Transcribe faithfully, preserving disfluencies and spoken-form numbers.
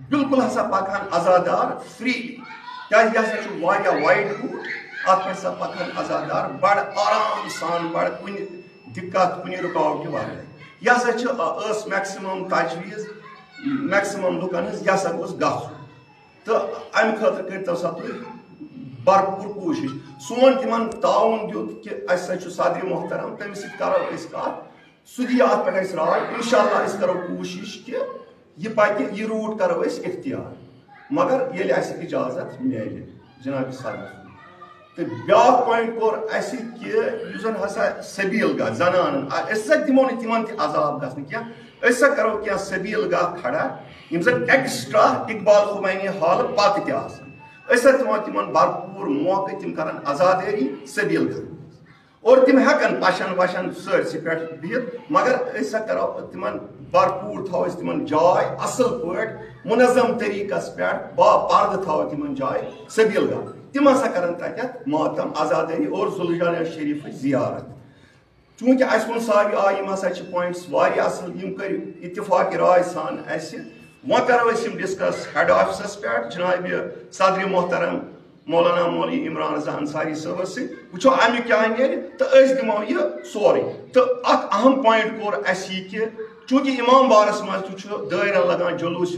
بالکل ہسا پکہن عزادار فریلی، کیازِ یہِ ہسا چھُ واریاہ وائڈ روٹ۔ اتھ پٮ۪ٹھ ہسا پکہن عزادار بڑٕ آرام سان، بڑٕ کُنہِ دِقت، کُنہِ رُکاوٹہِ ورٲے۔ یہِ ہسا چھِ، ٲس میکسیمم تجویز میکسیمم لُکن ہٕنٛز، یہِ ہسا گوٚژھ گژھُن۔ تہٕ امہِ خٲطرٕ کٔرتو سا تُہۍ بھرپوٗر کوٗشِش۔ سون تِمن تعاوُن دیُت کہِ اسہِ سۭتۍ چھُ صدرِ محترم، تٔمِس سۭتۍ کرو أسۍ کتھ، سُہ دِیہِ اتھ پٮ۪ٹھ اسہِ راے۔ انشاءاللہ أسۍ کرو کوٗشِش کہِ یہِ پکہِ، یہِ روٹ کرو أسۍ اختیار، مگر ییٚلہِ اسہِ اجازت میلہِ جناب صدر سُنٛد۔ تہٕ بیٛاکھ پوینٹ کوٚر اسہِ کہِ یُس زن ہسا سبیل گاہ زنانن، آ، أسۍ ہسا دِمو نہٕ تِمن تہِ عذاب گژھنہٕ کینٛہہ، أسۍ ہسا کرو کینٛہہ سبیل گاہ کھڑا، یِم زن ایکسٹرا اقبال خمینی ہال پتہٕ تہِ آسن۔ أسۍ ہسا دِمو تِمن بھرپوٗر موقعہٕ، تِم کرن عزادٲری سبیل گاہ۔ اور تِم ہٮ۪کن پشن وشن سٲرسٕے پٮ۪ٹھ بِہِتھ، مگر أسۍ ہسا کرو تِمن بھرپوٗر، تھاوو أسۍ تِمن جاے اصل پٲٹھۍ منظم طریٖقس پٮ۪ٹھ، با پردٕ تھاوو تِمن جاے سبیل گاہ۔ تِم ہسا کرن تتٮ۪تھ ماتم عزادٲری اور ذوالجناح شریفٕچ زیارت۔ چوٗنٛکہِ اسہِ ووٚن ساروی، آ، یِم ہسا چھِ پوینٹس واریاہ اصل، یِم کٔرۍ اتفاق راے سان اسہِ۔ وۄنۍ کرو أسۍ یِم ڈسکس ہیڈ آفسس پٮ۪ٹھ، جناب صدر محترم مولانا مولوی عمران رضا انصاری صٲبس سۭتۍ، وٕچھو امیُک کیٛاہ نیرِ تہٕ أسۍ دِمو یہِ سورُے۔ تہٕ اکھ اہم پوینٹ کوٚر اسہِ یہِ کہِ چوٗنٛکہِ امام باڑس منٛز تہِ چھُ دٲیرن لگان جلوٗس،